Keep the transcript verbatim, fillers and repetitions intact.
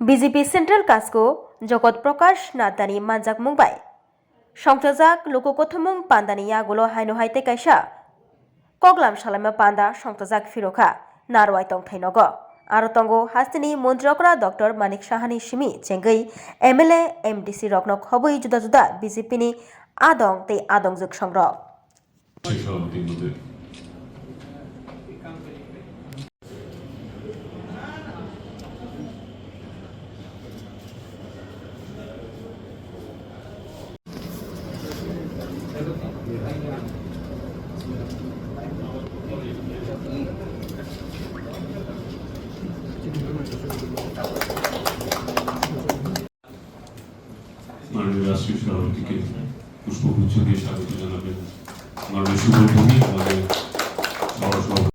B J P Central Kasko Jogot Prakash Naddani manjakmung bai songchajak luku kuthumung pandani yagulo haino hai tei kaisa koklam salaima panda songchajak phirokha Narwai tongthai nogo. Aro tongo hasteni montri okra Doctor Manik Sahani simi chengwi M L A, M D C rokno khobwi juda juda B J P ni adong tei adongjwk songrok. মাননীয় রাষ্ট্রীয় সভাপতিকে পুষ্পগুচ্ছ দিয়ে স্বাগত জানাবেন মাননীয় সুবল ভৌমিক, আমাদের সহ সভাপতি।